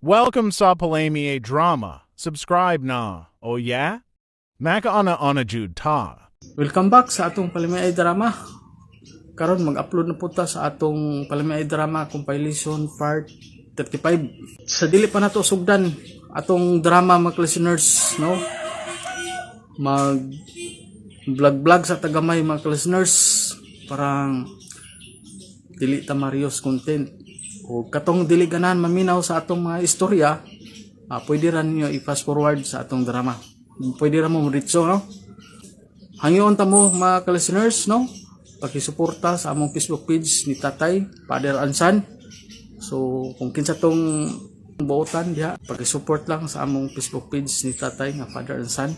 Welcome sa Palami Drama. Subscribe na. Oh yeah? Makaana ana jud ta. Welcome back sa atong Palamiay Drama. Karon mag-upload na po ta sa atong Palamiay Drama compilation part 35. Sa dili pa nato sugdan atong drama, mga listeners, no? Mag vlog vlog sa tagamay, mga listeners, parang dili ta marios content. O katong dili ganahan maminaw sa atong mga istorya, pwede ra ninyo i-fast forward sa atong drama. Pwede ra mo ritso, no? Hangyoon ta mo, mga ka-listeners, no? Pakisuporta sa among Facebook page ni Tatay, Father Ansan. So, kung kinsa tong buotan diha, pakisupport lang sa among Facebook page ni Tatay nga Father Ansan.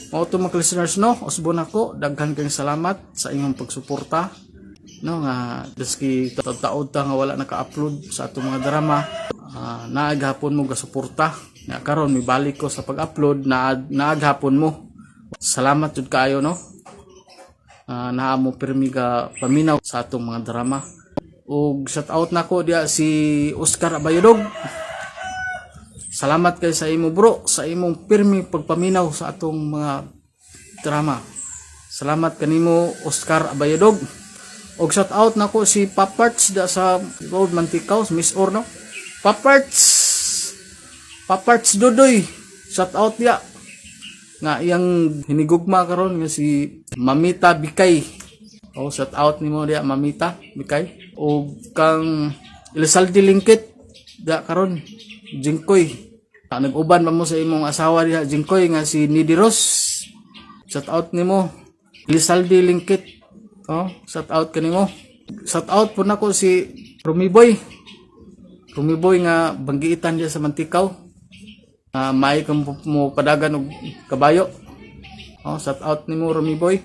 Mao to, mga listeners, no? Usbon ako, daghan kayong salamat sa inyong pagsuporta, no, nga daski taud ta nga wala naka-upload sa atong mga drama, naaghapon mo gasuporta. Nga karon mibalik ko sa pag-upload, naaghapon mo. Salamat jud kaayo, no? Naa mo pirmi ga paminaw sa atong mga drama. Ug shout out nako diya si Oscar Abayodog. Salamat kay sa imo, bro, sa imong pirmi pagpaminaw sa atong mga drama. Salamat kanimo, Oscar Abayodog. Og shout out nako si Paparts da sa Road Manticao, Miss Or, no. Paparts. Paparts Dudoy. Shout out diya nga iyang hinigugma karon nga si Mamita Bikay. Oh, shout out nimo diya, Mamita Bikay. O kang Elizalde Lingkit da karon, Jingkoy. Nag-uban pa mo sa imong asawa diha, Jingkoy, nga si Nidiros. Shout out nimo, Elizalde Lingkit. Oh, shout out kanimo. Shout out po nako si Rumiboy. Rumiboy nga banggiitan diya sa Manticao. Maay kang mo padagan og kabayo. Oh, shout out nimo, Rumiboy.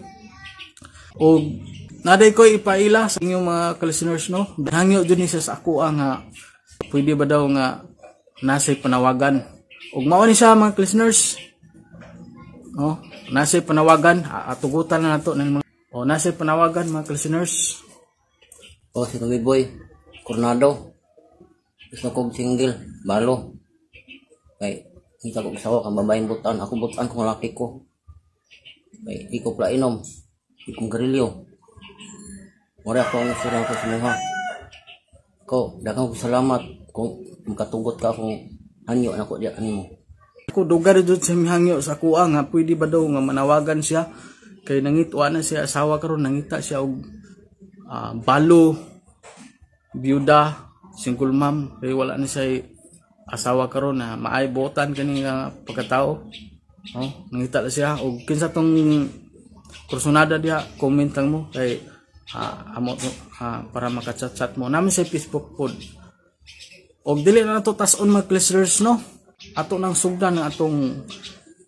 Og naday ko ipaila sa inyong mga ka-listeners, no. Hangyo jud ni siya sa ako nga pwede ba daw nga nasay panawagan. Og mao ni siya, mga listeners. Oh, nasay panawagan, atugutan na nato ng mga. Oh, nasay panawagan, mga listeners. Oh, si Ruby Boy, Coronado. Gusto kong single, balo. Kay, kita ko asawa kang babaeng butan. Ako butan kung laki ko. Kay, di ko pala inom. Di kong garilyo. Mura ako ang gusto ko sa mga. Ko, daghang ko salamat kung makatugot ka akong hanyo na ko diya kanimo. Ako dugar jud sa mihangyo sa kuha nga pwede ba daw nga manawagan siya kay nangitwa na siya asawa karon, nangita siya og balo, byuda, single mom, kay wala na siya asawa karon na maay buotan kani nga pagkatao. Oh, nangita na siya og kinsa tong kursunada diha, comment lang mo kay amo para makachat-chat mo namin sa Facebook pod. Og dili na nato tas-on, mga listeners, no? Ato nang sugdan ang atong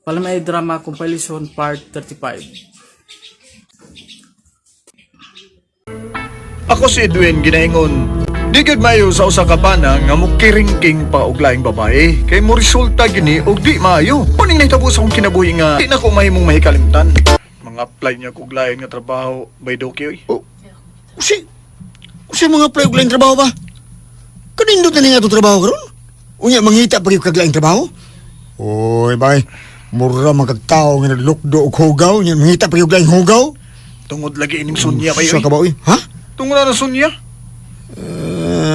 Palamay Drama Compilation Part 35. Ako si Edwin ginaingon. Di gud maayo sa usa ka bana nga mokiringking pa og laing babae kay mo resulta gini og di maayo. Uning nahitabo sa akong kinabuhi nga di na ko mahimong mahikalimtan. Mga apply niya og lain nga trabaho by Doki oy. Oh, si mga apply og laing trabaho ba? Kanindot na nga itong trabaho karon? Unya mangita pa kag laing trabaho? Oy, bay. Mura man kag tao nga naglukdo og hugaw, unya mangita pa og laing hugaw? Tungod lagi ining Sonya bay Sa oy. ka ba, oy? Ha? Tungod na Sonya.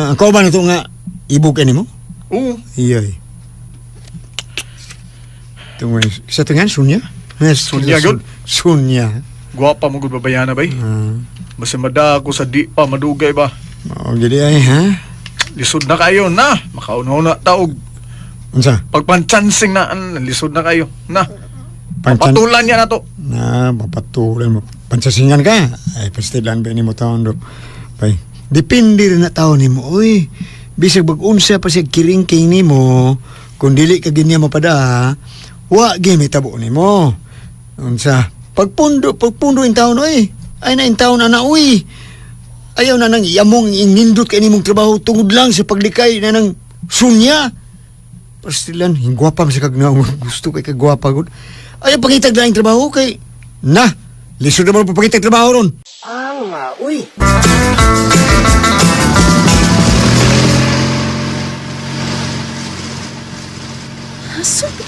Ang kauban nito nga ibog kay nimo? Oo. Iyay. Tungod sa tungan Sonya? Sonya, gud. Sonya. Gwapa mo gud babayana bay. Basta mada ako sa di pa madugay ba. Mao gid ay ha? Lisod na kayo na. Makauna-una ta og Unsa? pagpanchansing na lisod na kayo na. Panchan- Patulan niya na to. Na, papatulan mo. Pansasingan ka. Ay, pastilan ba ni mo taon do? Bay, depende rin na taon nimo. Uy, bisag bag-unsa pa siya kiringking nimo, kung dili ka ginya mapada, wa gyud may tabo nimo. Unsa? Pagpundo, pagpundo in taon, oy. Ay na in taon ana, uy. Ayaw na nang iyamong inindot kay nimong trabaho tungod lang sa paglikay na nang sunya. Pastilan, hingwapa man sa kag gusto kay kagwapa gud. Ayaw pangitag laing trabaho kay na lisod naman pagpangitag trabaho ron.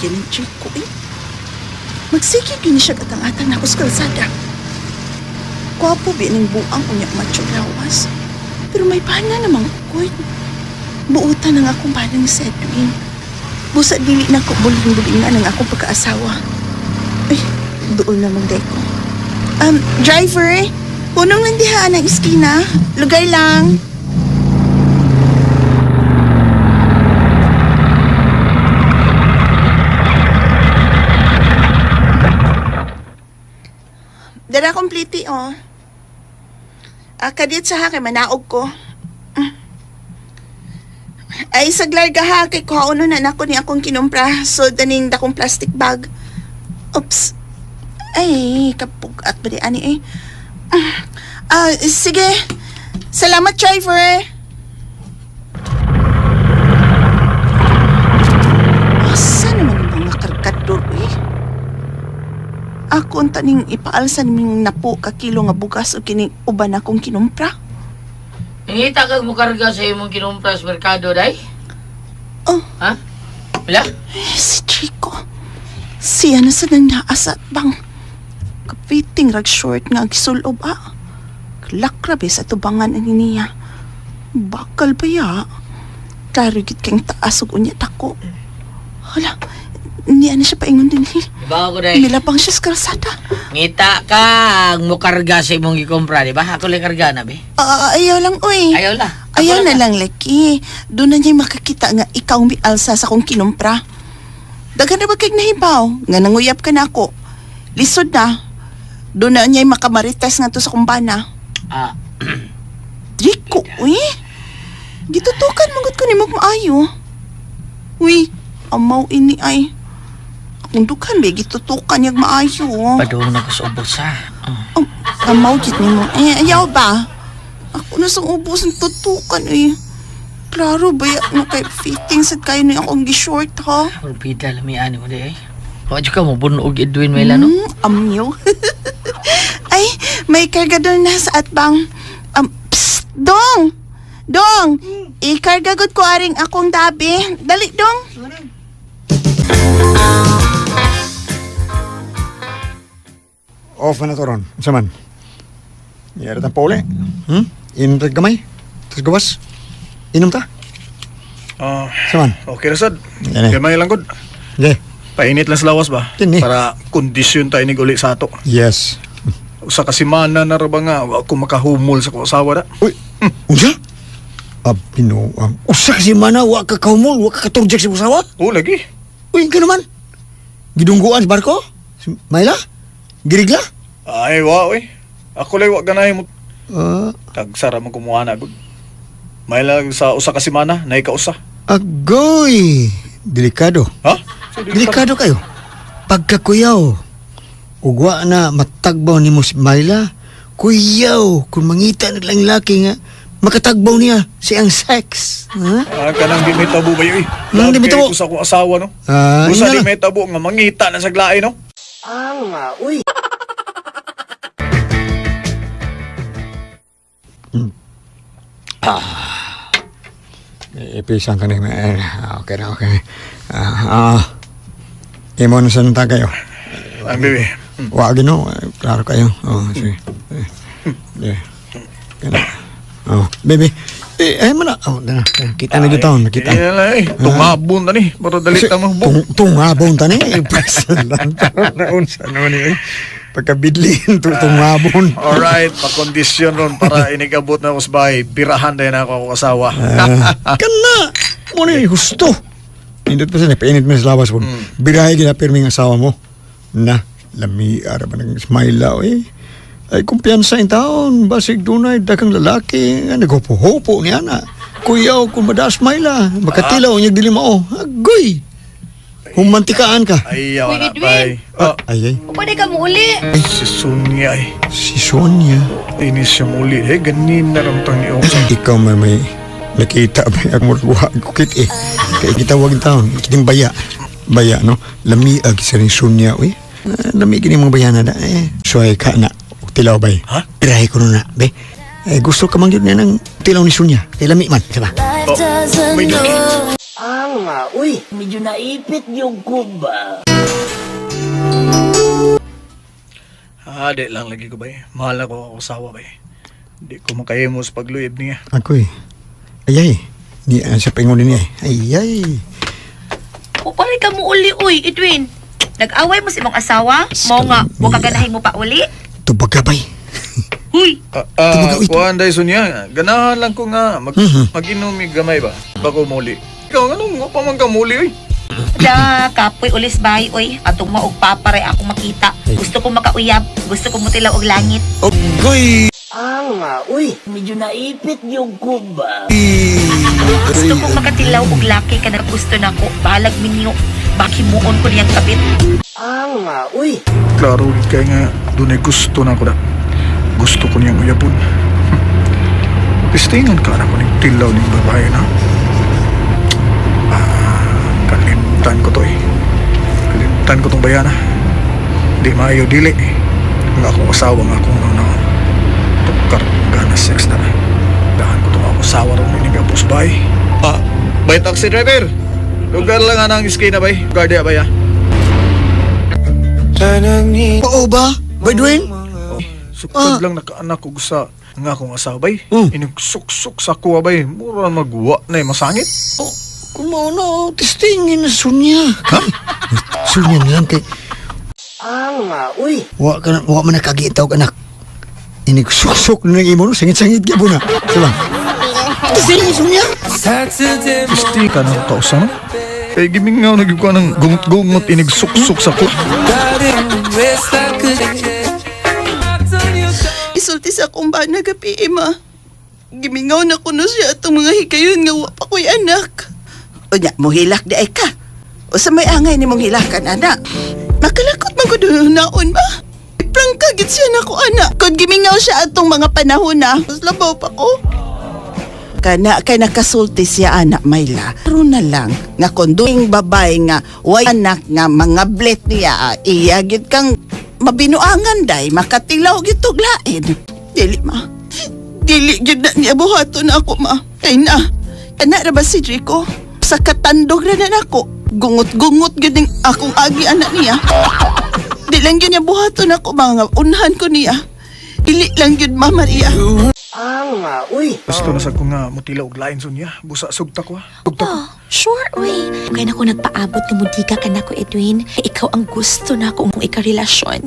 Yan ang Chico eh. Magsige gini siya katang-atang na sa kalsada. Kwapo bining buang unya macho lawas. Pero may pana namang kukoy. Buutan ang akong panang si Edwin. Busa dili na ko buling-bulingan ang akong pagkaasawa. Ay, doon namang deko. Driver, punong lang diha ng iskina. Lugar lang. Dara complete oh. Ah, kadit sa ha kay manaog ko. Ay, saglar ka ha, kay kuhaon na nako ni akong kinumpra. So, daning dakong plastic bag. Oops. Ay, kapugat ba di ani eh. Ah, sige. Salamat, driver. Asa naman ang mga kargador eh? Ako ang taning ipaalsa niming napo ka kilo nga bugas o kining uban akong kinumpra. Nangita kag mukarga sa imong kinumpra sa merkado, day? Oh. Ha? Wala? Eh, si Chico. Siya na sa nang naasa at bang. Kapiting rag short nga gisulob ah. Lakrabe sa tubangan ani niya. Bakal ba ya? Klaro gid kang taas ug unya dako. Hala, niya na siya paingon din eh. Diba ako, day? Nilabang siya sa kalsada. Ngita ka mukarga sa imong gikumpra, di ba? Ako lang karga na, be. Ah, ayaw lang, uy. Ayaw la. Ako Ayaw na lang, Leki. Doon na niya makakita nga ikaw ang mialsa sa akong kinumpra. Daghan na ba kay nahibaw? Nga nanguyap ka na ako. Lisod na. Doon na niya makamarites nga to sa kumbana. Ah, Rico, uy. Gitutukan manggod ko ni maayo. Uy, amaw ini ay. Akong dughan ba, gitutukan niyag maayo. padung na ko sa ubos, ha? Oh. Oh, amaw gid nimo. Eh, ayaw ba? Ako na sa ubos ng tutukan eh. Klaro ba ya, no, kay fitting sad kayo ni akong gi-short ha? Pulpita, lamian mo, day. Wa ka mo bunog Edwin Mela, no? Amyo. Ay, may kargador na sa atbang. Psst, dong! Dong! Ikarga gud ko aring akong dabi. Dali, dong! Off na to ron. Unsa man? Yara tang pauli. Inom ta gamay. Tapos gawas. Inom ta. Ah, Unsa man? okay ra sad. Yan eh. Gamay lang gud. Okay. Painit lang sa lawas ba? Kini. Para kondisyon tayo ni uli sa ato. Yes. Usa ka semana na ra ba nga wa ko makahumol sa akong asawa da. Uy, unsa? Abino ang usa kasi mana wa ka kahumol, wa ka katurjak sa usawa. Oh, lagi. Uy, ka naman. Gidungguan sa barko? Si Mayla? Girigla? Ay, wa oy. Ako lay wa ganahin mo Ah, tagsara man kumuha na gud. May lang sa usa ka semana, nay ka usa. agoy. Delikado. Ha? Delikado kayo. Pagkakuyaw, ugwa na matagbaw ni mo si Mayla, kuyaw, kung mangita na lang laki nga, makatagbaw niya siyang sex. Ha? Ah, kanang di may tabo ba yun eh. Nang di may Love tabo. kayo ko sa akong asawa no. Ah, Usa yun di na lang. may tabo nga mangita na sa glae no. Ipisan ka na. Eh, okay na, okay. Ah, ah. Imo na sa nanta kayo. Ang bibi. Wag no, eh, klaro kayo. Oh, sige. Eh, eh. Kana. Oh, baby. Eh, ay man na. Oh, na. Kita na dito, nakita. Eh, lang, eh. Tungabon na ni. Para dali ta mo. Tung tungabon tani. Naunsa naman ni. Pagkabidlin to tungabon. Alright, pakondisyon ron para inigabot na ako sa bahay. Birahan din ako akong asawa. Ah, kana. Mo ni gusto. Indot pa sa painit mo sa lawas mo. Birahe gina pirming asawa mo. Na, lami ara ba nang smile lao eh. Ay kumpiyansa in taon, basig dunay daghang lalaki nga naghupo-hupo niya na. Kuyaw kung smile ah, makatilaw niya dili mao. Agoy. Humantikaan ka. Ay, yaw Uy, na, Edwin. bay. Ah, Ay ay, Pwede ka mo uli. si Sonia eh. si Sonia. Inis siya muli. Eh, ganin na rin itong niyo. Ikaw may nakita ba ang murwa kukit eh. Kaya gitawag taon, kiting baya. Baya no, lamiag sa ni Sonia uy. Ah, lami gini mga bayana na eh. Suhay ka na, tilaw bay. Ha? Tirahe ko na be. Eh, gusto ka man yun na ng tilaw ni Sonia. Kay lami man, diba? Oh, may dukit. Ang uy, medyo naipit yung kuba. Ah, di lang lagi ko bay. Mahal ako ako asawa bay. Di ko makahimo sa pagluyib niya. Ako eh. Ayay. Ni sa pingon niya. Eh. Ayay. Upalay ka mo uli, uy, Edwin. Nag-away mo sa imong asawa? Mo nga, wa ka ganahin mo pa uli? Tubag ka bay. Huy, Ah, Tumaga, uy. kuan day Sonya. Ganahan lang ko nga mag-inom mig gamay ba bago muli. Ikaw anong wa pa man ka muli oy? da, kapoy ulis bay, uy. Atong maog paparay ako makita. Gusto ko makauyab. Gusto ko mutilaw og langit. Ogoy. Ang uy, medyo naipit yung kuba. Gusto ko makatilaw og laki ka na gusto nako. Bahalag minyo. Bakimuon ko niyang kapit. Ang uy, Klaro gid kay nga dunay gusto na ko da. Gusto ko niyang uyabon. Pistingan ka na ko ning tilaw ning babae na. Ah, kalimtan ko to eh. Kalimtan ko tong bayana. Di maayo dili. Nga akong asawa nga akong naon. Tukar gana sex na. Dahan ko tong akong asawa ron ini gapos bay. Ah, bay taxi driver. Lugar lang anang iskina bay. Guardia bay ah. Oo ba? By Dwayne? Sukad lang nakaanak og sa nga akong asawa bay. Mm. Inugsuksok sa kuwa bay. Mura magwa na eh, masangit. Oh, kung mao na, oh, testingin na Sonya. Ha? Sonya na lang kay ang uy, wa ka na, wa man nakagitaw anak. Inigsuksok na ng imo no, sangit-sangit gyud na. Diba? Testingin Sonya. Pisti ka ng kausa no? Kay gimingaw na gyud ko ng gungot-gungot inigsuksok sa kuwa. Isulti sa akong bana gabi, ma. Gimingaw na kuno siya atong mga higayon nga wa pa ko'y anak. Unya, mohilak di ay ka. O sa may angay ni mong hilakan, anak. Makalakot man ko naon ba? Prangka gid siya nako anak. Kung gimingaw siya atong mga panahon na, mas labaw pa ko. Kana kay nakasulti siya anak Mayla. Karon na lang nga kon duing babae nga way anak nga mga blet niya ah, iya gid kang mabinuangan day makatilaw gid tog lain. Dili ma. Dili gid na niya buhaton ako ma. Kay na. Kana ra ba si Rico? Sa katandog ra na nako. Gungot-gungot gid ning akong agi anak niya. Di lang gyud niya buhaton ako mga unhan ko niya. Dili lang gyud ma Maria. ang uy, Gusto na sa ko nga mutila og lain Sonya. Busa sugta ko ah. Sugta ko. Sure, uy. Kaya na ko nagpaabot nga mudika ka na ko, Edwin. Ikaw ang gusto na ko kung ikarelasyon.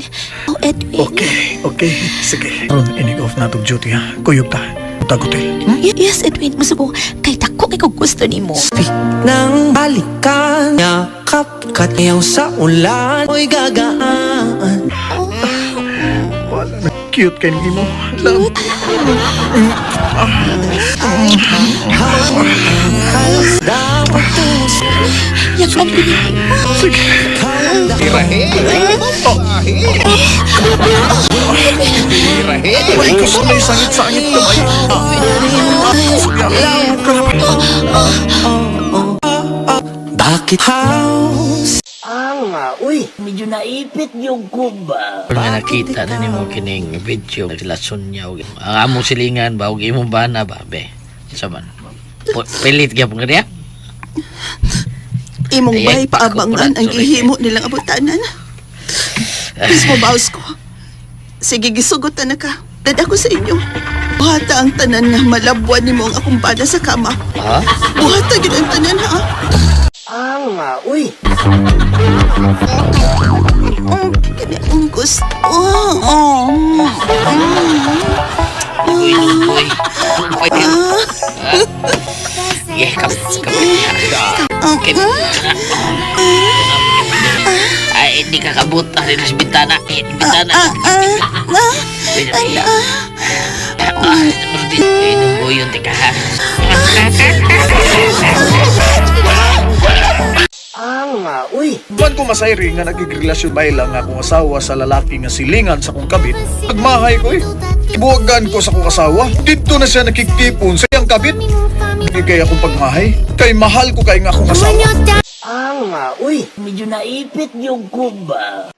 Oh, Edwin. Okay, okay. Sige. Ron, inig off na tog duty ha. Kuyog ta. Tag hotel. Hmm? Yes, Edwin. Masubo, kay dako kay ko gusto nimo. Nang balikan Yakap ka sa ulan O'y gagaan Wala na. Cute kay imo. Love. Dapat Yakan ko ni Sige. Ay, gusto na yung sangit-sangit kamay. Bakit house ang uy, medyo naipit yung kuba. Nga nakita na nimo kining video sila Sonya og ang among silingan ba og imong bana ba be. Sa man. Pilit gyapon ka niya. Imong Ayan, bay paabangan ang sorry. gihimo nilang abutanan. Mismo baos ko. Sige, gisugotan na ka. Dad ako sa inyo. Buhata ang tanan nga malabwan nimo ang akong bana sa kama. Ha? Buhata gid ang tanan ha. Ang uy, Kani akong gusto. Oh. Uy, uy. Uy. Yeah, kap kap. Okay. Ay, hindi ka kabut. Ari na sa bintana. Eh, bintana. Ay, ay, nunggu yun, tika ha. Ang uy, Man ko masayri nga nagigrelasyon bay lang nga akong asawa sa lalaki nga silingan sa kong kabit. Pagmahay ko eh. Ibuwagan ko sa kong asawa. Dito na siya nakigtipon sa iyang kabit. Bigay akong pagmahay. Kay mahal ko kay nga akong asawa. ang uy, medyo naipit yung kuba.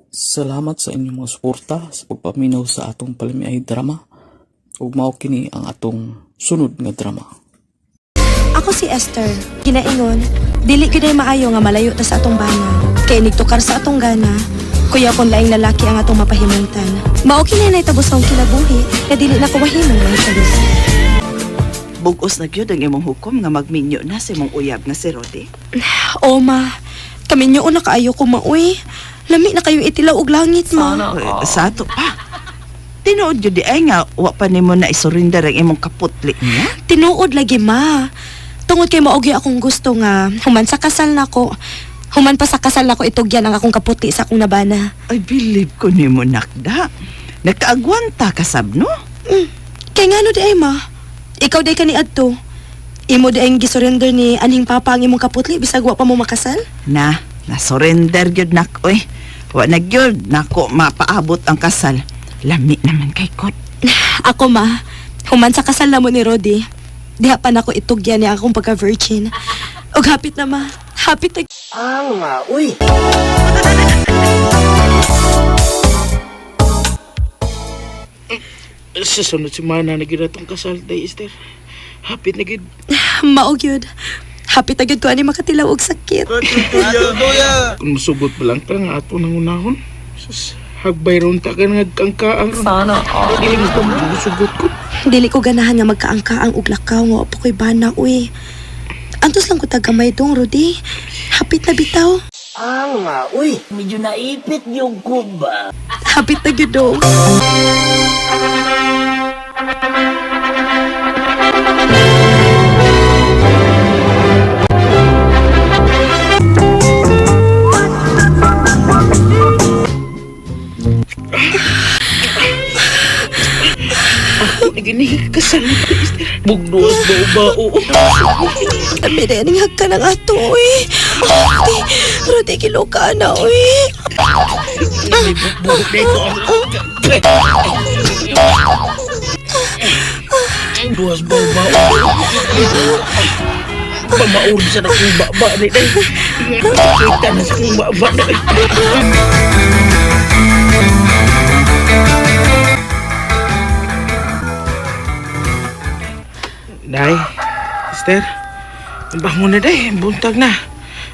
Salamat sa inyong mga suporta sa pagpaminaw sa atong palamiay drama. Ug mao kini ang atong sunod nga drama. Ako si Esther. Ginaingon, dili gyud ay maayo nga malayo ta sa atong bana. Kay nigtukar sa atong gana, kuya kon laing lalaki ang atong mapahimungtan. Mao kini nahitabo sa akong kinabuhi nga dili na ko mahimong mahikalis. Bugos na gyud ang imong hukom nga magminyo na sa imong uyab nga si Rodi. O ma, kami niyo una kaayo ko maoy. Lami na kayo itilaw og langit ma. Uy, sa ato pa. Tinuod gyud di ay nga wa pa nimo na isurrender ang imong kaputli niya. Tinuod lagi ma. Tungod kay mao gyud akong gusto nga human sa kasal nako. Human pa sa kasal nako itugyan ang akong kaputi sa akong nabana. Ay, believe ko nimo nakda. Nakaagwanta ka sab no? Kay ngano di ay ma? Ikaw di ka ni adto. Imo di ang gisurrender ni aning papa ang imong kaputli bisag wa pa mo makasal? Na, na-surrender gyud nak oy. Wa na gyud nako mapaabot ang kasal. Lami naman kay kot. Ako ma, human sa kasal na mo ni Rodi. Diha pa nako itugyan niya akong pagka-virgin. Og hapit na ma, hapit na. Sa sunod semana na gyud atong kasal day Esther. Hapit na gyud. Mao gyud. Hapit na gyud ko ani makatilaw og sakit. Kung musugot pa lang ta nga ato nang unahon. Sus, hagbay ron ta ka nagkangkaan ron. Sana. Dili mo pa musugot ko. Dili ko ganahan nga magkaangkaang og lakaw nga wa pa ko'y bana uy. Antos lang ko tagamay dong, Rodi. Hapit na bitaw. Uy, medyo naipit yung kuba. Hapit na gyud dong. Ako na gini kasal na ka, Esther. Bugduas bao-bao. Dami na yaning hagka ng ato, uy. Rodi, Rodi, kiluka na, uy. Buhok na ito. Duas bao-bao. Pamaon sa akong baba ni day. Kita na sa akong baba na. Day, Esther, bangon na day, buntag na.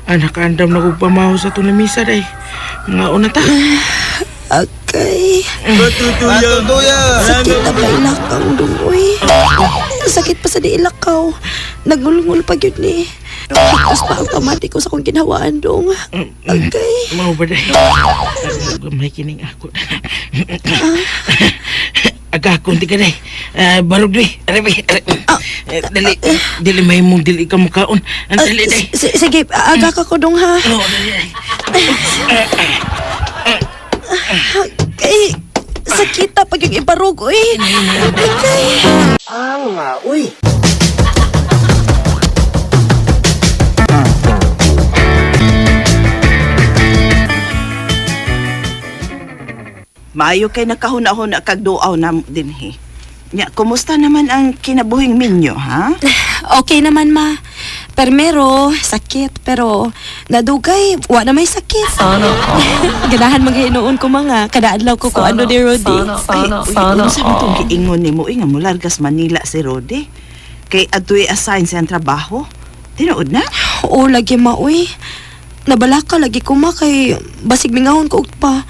Anak, andam na kong pamaho sa itong lamisa day. Mga una ta. Okay. Sakit na pa ilakaw, dong, uy. Sakit pa sa di ilakaw. Nagulungol pa yun ni. Tapos pa ang pamati ko sa akong ginawaan, dong. Okay. Mau ba day? Gamay kining ako. Aga, kunti ka day. Ah, barog day. Arabi, arabi. Eh, dali, dili may mong dili ka mukaon. Ang dali day. Sige, aga ka ko, dong, ha? Oo, dali day. Okay. Sakit na pag yung ibarog, uy. Okay. Maayo kay nakahuna-huna kag duaw na dinhi. Nya, kumusta naman ang kinabuhing minyo, ha? Okay naman, ma. Permero, sakit, pero nadugay, wa na may sakit. Sana. Ganahan mga hinuon ko mga, kada adlaw ko ko ano ni Rudy. Ay, uy, unsa man tong giingon nimo eh, nga mulargas Manila si Rodi? Kay adto'y assign siyang trabaho. Tinuod na? Oo, lagi ma, uy. Nabalaka lagi ko ma kay basig mingahon ko og pa.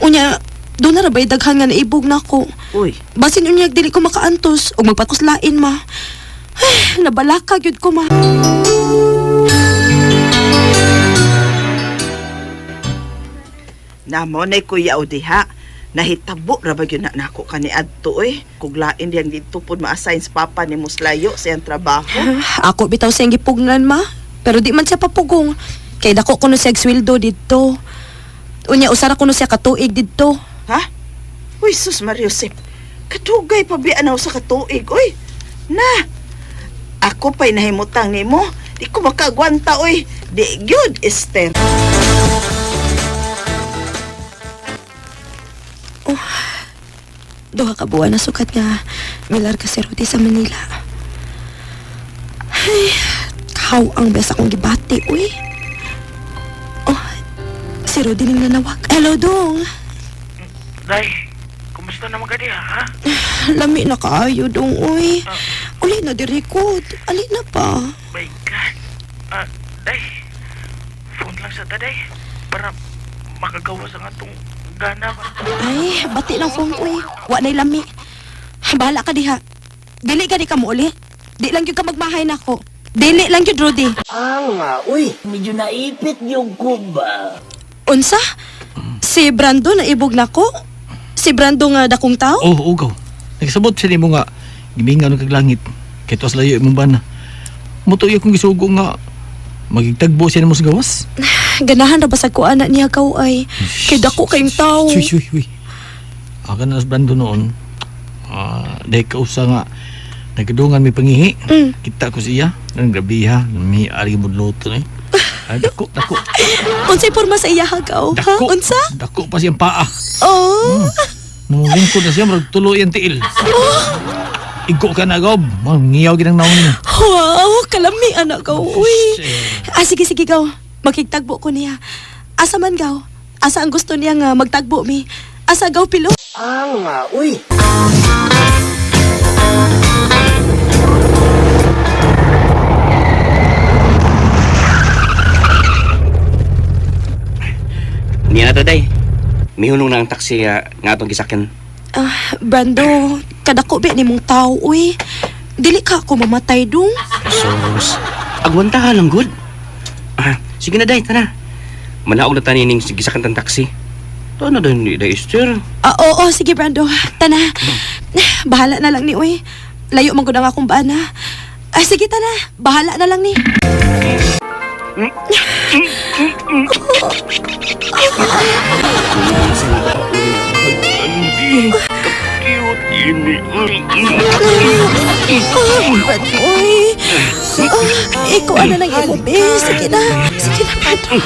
Unya, doon na rabay daghan nga naibog na ko. Uy, Basin unya dili ko makaantos og magpatuslain ma. Ay, nabalaka gyud ko ma. namo nay kuya o diha. Nahitabo ra ba gyud na nako kani adto eh. Kuglain diyang didto pod ma-assign sa papa ni Muslayo sa iyang trabaho. Ako bitaw siyang gipugnan ma. Pero di man siya papugong. Kay dako kuno siya sweldo didto. Unya usara kuno siya katuig didto. Ha? Uy, sus Mariosep. Kadugay pa biya na sa katuig, uy. Na. Ako pa'y nahimutang nimo. Di ko makaagwanta, uy. Di gyud, Esther. Duha ka buwan na sukat nga milar ka si Rudy sa Manila. Ay, kaw ang best akong gibati, uy. Oh, si Rudy ning nanawag. Hello, dong. Day, kumusta Gusto na mo ka diha, ha? Lami na kaayo dong, uy. Uli na diri ko. Ali na pa. My God. Ah, day. Phone lang sa taday. Para makagawas ang atong gana ba? Ay, bati lang phone, uy. Wa na'y lami. Bahala ka diha. Dili ka di ka mo uli. Di lang gyud ka magmahay nako. Dili lang gyud, Rudy. Nga, uy, medyo naipit yung kuba. Unsa? Si Brando naibog nako? Si Brando nga dakong tao? Oh, ugaw. Nagsabot siya nimo nga gimingaw ng kaglangit. Kay tuwas layo imong bana. Mutuyo kong gisugo nga magigtagbo siya nimo sa gawas. Ganahan ra ba sa kuana niya kaw ay. Kay dako kayong tao. Uy, uy, uy. Aga na sa Brando noon. Ah, dahil kausa nga nagkadungan may pangihi. Kita ko siya. Ang grabe ha. May ari budloto eh. Ay, dako, dako. Unsay porma sa iya hagaw? Ha? Dako. Unsa? Dako pa siyang paa. Oh. Namulingkod na siya, murag tulo yung tiil. Igo ka na, Gob. Mangiyaw ginang naon niya. Wow, kalami anak ko. Uy. Ah, sige, sige, gaw. Makigtagbo ko niya. Asa man, gaw? Asa ang gusto niya nga magtagbo mi? Asa, gaw, pilo? Nga, uy. Niya na to, day. Mihunong na ang taxi nga nga atong gisakyan. Ah, Brando, kadako ba ni mong tao, uy. Dili ka ako mamatay dong. Sus, agwanta ka lang, good. Ah, sige na, day, tara. Manaog na tanining gisakyan tang taxi. Tana din ni Day Esther. Ah, oo, sige, Brando. Tana. Bahala na lang ni, uy. Layo man gud ang akong bana. Ah, sige, tana. Bahala na lang ni. Cute ini. Oh, Brando, uy. Ah, ikaw ano nang imo, be. Sige na. Sige na, Brando.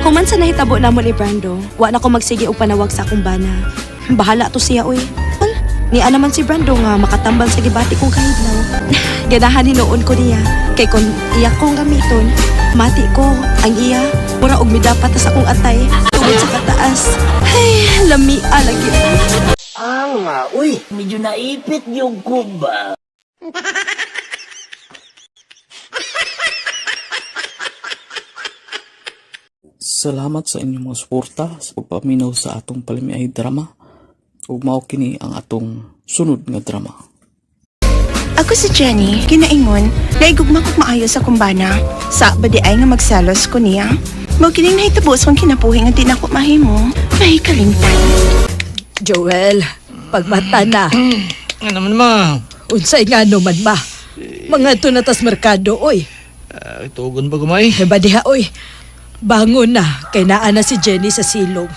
Human sa nahitabo namo ni Brando, wa na ko magsige og panawag sa akong bana. Bahala to siya, uy. Well, niya naman si Brando nga makatambal sa gibati kong kahidlaw. Ganahan hinuon ko niya. Kay kon iya kong gamiton, mati ko ang iya. Mura og midapat sa akong atay tungod sa kataas. Ay, lami lagi. Nga, uy, medyo naipit yung kuba. Salamat sa inyong mga suporta sa pagpaminaw sa atong palamiay drama. Ug mao kini ang atong sunod nga drama. Ako si Jenny, ginaingon, naigugma kog maayo sa kumbana. Sa ba di ay nga magselos ko niya? Mao kining nahitabo sa akong kinabuhi nga di nako mahimo, mahikalimtan. Joel, pagmata na. Ano naman, ma? Unsay nga naman ma. Mga to na tas merkado, oy. Uh, tugon ba gumay? Ba diha, oy. Bangon na, kay naa na si Jenny sa silong.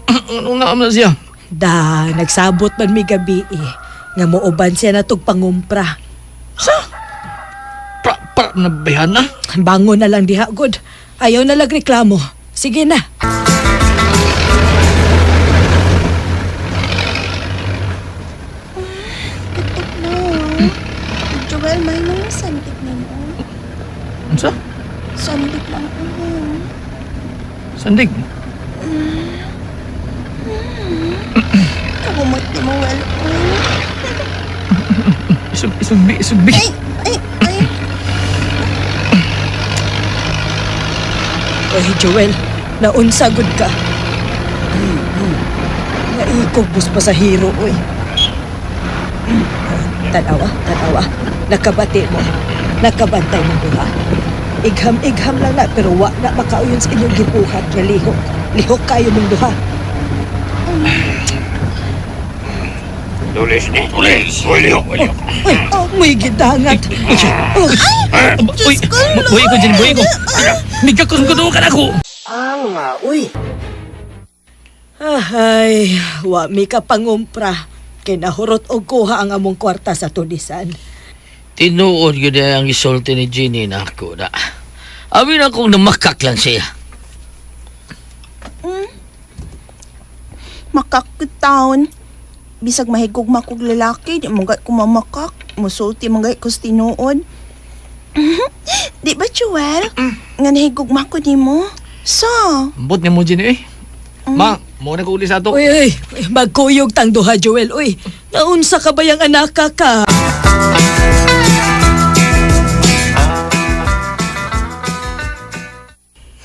Anong naam na siya? Da, nagsabot man mi gabi eh. Nga muuban siya na tug pangumpra. Sa? Pra, pra, nabayhan na? Bangon na lang diha, good. Ayaw na lang reklamo. Sige na. Tutok na. Joel, may mga sandik na mo. Unsa? Sandik lang ako. Sandig. Kabumot ni mo, well, oy. Isug, isugbi, isugbi. Ay, ay, ay. Oy, Joel, naunsa gud ka. Naikog bus pasahero, oy. Tanawa, tanawa. Nakabati mo. Nakabantay mo duha. Igham-igham lang na pero wa na makauyon sa inyong gibuhat nga lihok. Lihok kayo mong duha. Tulis ni. Tulis. Uy, lihok, uy, lihok. Uy, may gidangat. Uy, uy, buhi ko, Jenny, buhi ko. Migakos ko doon ka na ako. Nga, uy. Ay, wa mi ka pangumpra. Kay nahurot og kuha ang among kwarta sa tulisan. Tinuod yun ang isulti ni Jenny na ako na. Amin akong namakak lang siya. Makak taon. Bisag mahigugma kog lalaki, di mo gay ko mamakak. Musulti man gay ko sa tinuod. Di ba, Joel? Nga nahigugma ko nimo. So, Ambot ni mo, Jenny eh. Ma, mo na ko uli sa ato. Uy, uy, uy, magkuyog tang duha, Joel. Uy, naunsa ka ba yung anak ka ka?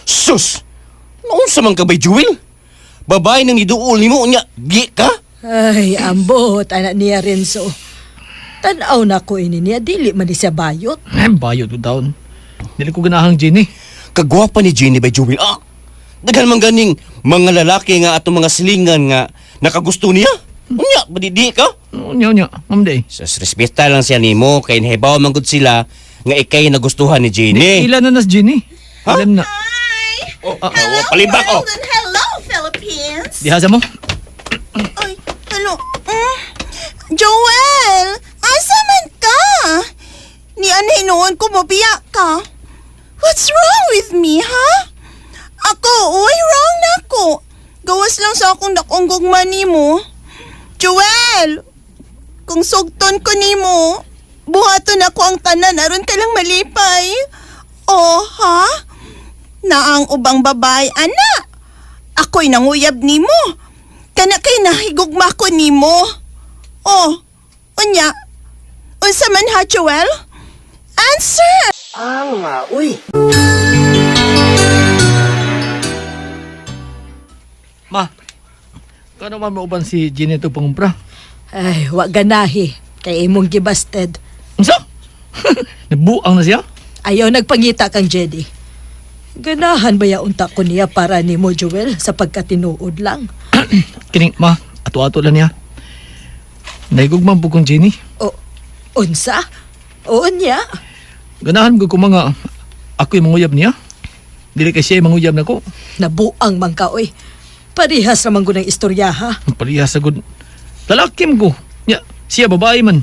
Sus! Naunsa man ka bay, Jewel? Babae nang iduol nimo unya, gi ka? Ay, ambot, anak niya Renzo. Tanaw na ko ini niya, dili man ni siya bayot. Eh, bayot ko taon. Dili ko ganahang Jenny. Kagwapa ni Jenny bay, Jewel. Ah, daghan man ganing mga lalaki nga atong mga silingan nga nakagusto niya. Unya, badidi ka? Unya, unya. Ma'am day. Sus, respeta lang siya nimo kay nahibaw man gud sila nga ikay nagustuhan ni Jenny. Ilan na nas Jenny? Ha? Ilan na? Oh, oh, palibak oh. and hello, Philippines! Diha sa mo? Ay, hello. Joel, asa man ka? Ni anay noon ko mobiya ka. What's wrong with me, ha? Ako, uy, wrong na ako. Gawas lang sa akong dakong gugma nimo. Joel, kung sugton ko nimo, buhaton ako ang tanan aron ka lang malipay. Oh, ha? Naang ubang babae, ana. Ako'y nanguyab nimo. Kana kay nahigugma ko nimo. Oh, unya. Unsa man ha, Joel? Answer! Ang uy. Ma, kano man mauban si Jenny ito pangumpra? Ay, wa ganahi. Kay imong gibasted. Unsa? Nabuang na siya? Ayaw nagpangita kang Jenny. Ganahan ba ya unta ko niya para nimo, Joel, sa pagkatinuod lang? Kining, ma, ato-ato lang niya. Naigugman po kong Jenny. O, unsa? Oo niya. Ganahan ko mga ako'y manguyab niya. Dili kay siya manguyab nako. Nabuang man ka, oy. Parihas naman ko ng istorya, ha? Parehas sa gud. Lalaki mo ko. Nya, siya babae man.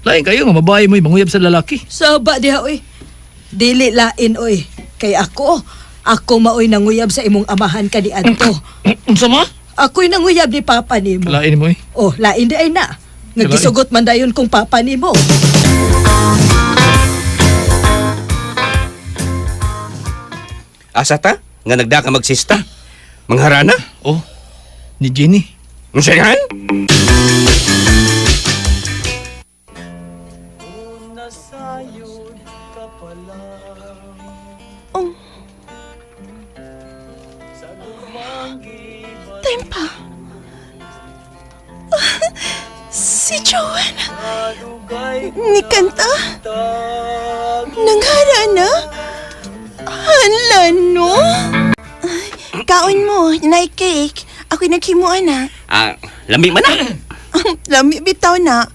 Lain kayo nga babae mo'y manguyab sa lalaki. Saba diha, oy. Dili lain, oy. Kay ako, ako maoy nanguyab sa imong amahan ka ni Anto. Unsa ma? Ako'y nanguyab ni Papa nimo. Lain mo eh. Oh, lain di ay na. Lain. Nagisugot man dayon kong papa nimo. Asa ta? Nga nagda ka magsista? Mangharana? Oh, ni Jenny. Unsa yan? Oh. Time pa. Si Joel. Ni kanta. Nanghara na. Hala, no? Ay, kaon mo, nay cake. Ako'y naghimuan na. Ah, lami man na. Lami bitaw na.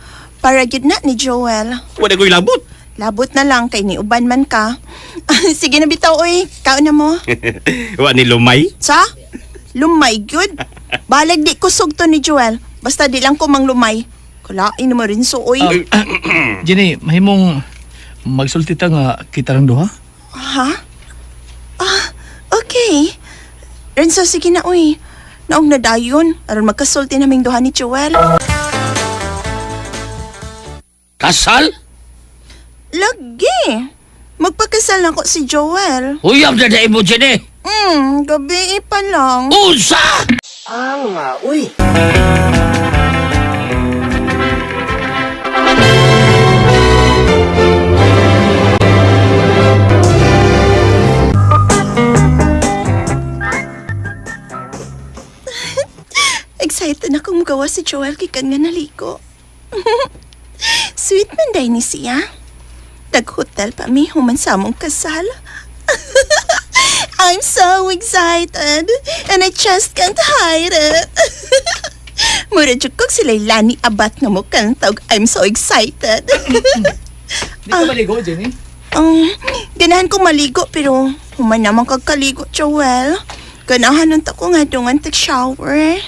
Para gyud na ni Joel. Wala ko'y labot. Labot na lang kay ni uban man ka. Sige na bitaw oy, kaon na mo. Wa ni lumay. Sa? Lumay gyud. Balag di ko sugto ni Joel. Basta di lang ko manglumay. Kalain mo rin so oy. Jenny, mahimong magsulti ta nga kita lang duha. Ha? Ah, okay. Renzo, sige na oy. Naog na dayon aron magkasulti naming duha ni Joel. Kasal? Lagi. Magpakasal na ko si Joel. Uyab na dai mo, Jenny. Gabi pa lang. Unsa? Ang uy. Excited na akong magawa si Joel gikan nga naligo. Sweet man day ni siya. Tag-hotel pa mi human sa among kasal. I'm so excited and I just can't hide it. Mura jud kog sila Lani Abat nga mo kanta og I'm so excited. Di ka maligo, Jenny? Ganahan ko maligo pero human naman kag kaligo, Joel. Ganahan unta ko nga dungan tag shower.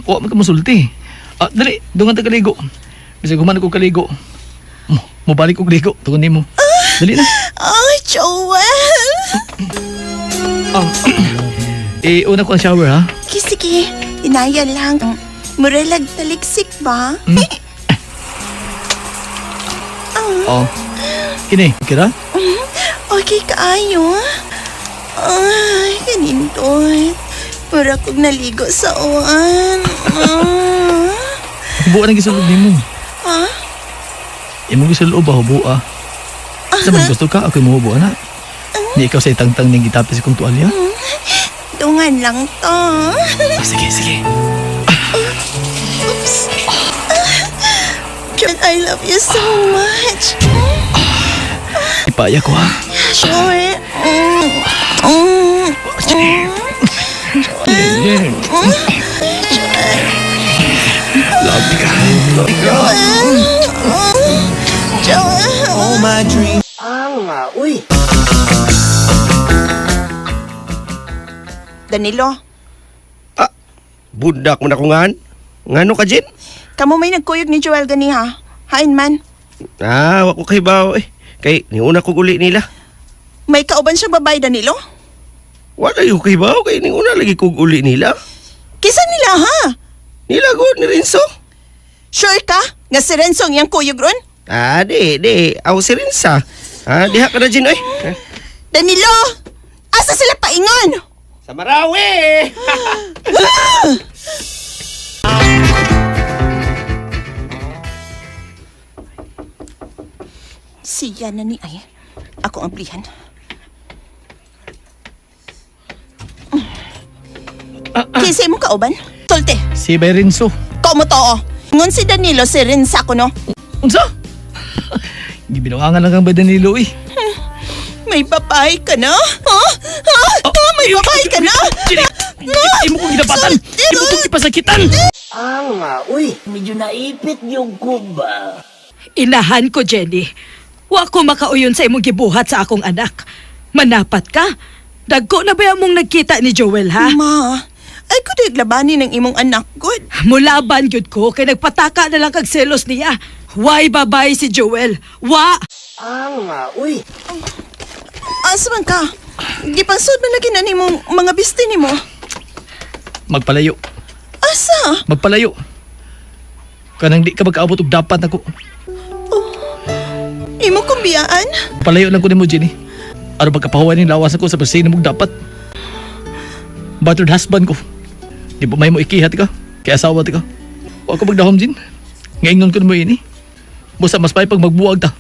Oh, wa man ka mosulti. Ah, dali, dungan ta kaligo. Bisag human ko kaligo. Mo, mobalik og ligo tungod nimo. Dali na. Oh, Joel! Ah, eh, una ko ang shower ha. Sige, sige. Inaya lang. Muralag taliksik ba? Oh. Kini, kira? Okay kaayo. Ay, kanindot. Para kog naligo sa uwan. Ah. Hubuan ang gisulod nimo. Ha? Imong gisulod ba hubua? Sa man gusto ka, ako'y muhubo ana. Ni ikaw sa itangtang ning gitapis kong tuwalya. Dungan lang to. Ah, sige, sige. Oops. John, I love you so much. Ipaya ko ha. Sure. Mm. Mm. Yeah. Love ka. Love ka. Joel. All my dreams. Ang uy. Danilo, Budak mo na ko ngan. Ngano ka, Jen? kamo may nagkuyog ni Joel gani ha. Hain man. Ah, wa ko kay baw eh. Kay niuna ko uli nila. May kauban siya babae, Danilo? Wala yung kay baw kay niuna lagi kog uli nila. Kisa nila ha? Nila gud ni Renzo. Sure ka? Nga si Renzo ang iyang kuyog ron? Ah, di, di. Aw si Renza. Ah, diha ka na Jen oy. Danilo! Asa sila paingon? Sa Marawi. Siya na ni ay. Ako ang blihan. Kinsa imong kauban? Tulte, Si Bay Rinso. ko mo to. Ngon si Danilo si Renza ko no. Unsa? Gibinuangan lang kang Bay Danilo eh. May babae ka na? Ha? Ha? Ha? May babae ka na? Jenny, imo kong ginapatan. Imo kong gipasakitan. Ang uy. Medyo naipit yung kuba. Inahan ko, Jenny. Wa ko makauyon sa imong gibuhat sa akong anak. Manapat ka. Dagko na ba mong nagkita ni Joel, ha? Ma, ay ko di labanin ang imong anak good. Mulaban gyud ko kay nagpataka na lang kag selos niya. Why babae si Joel? Wa! Ang uy. Asa man ka? Gipansud man lagi na nimong mga bisti nimo. Magpalayo. Asa? Magpalayo. Kanang di ka magkaabot og dapat nako. Imo kong biyaan? Palayo lang ko nimo Jenny. Aron pagkapahuway ning lawas ako sa pasig nimo dapat. Battered husband ko. Di ba may mo ikihat ka? Kay asawa ti ka. Wa ko magdahom Jin. Ngaingon ko nimo ini. Busa mas pay pag magbuwag ta.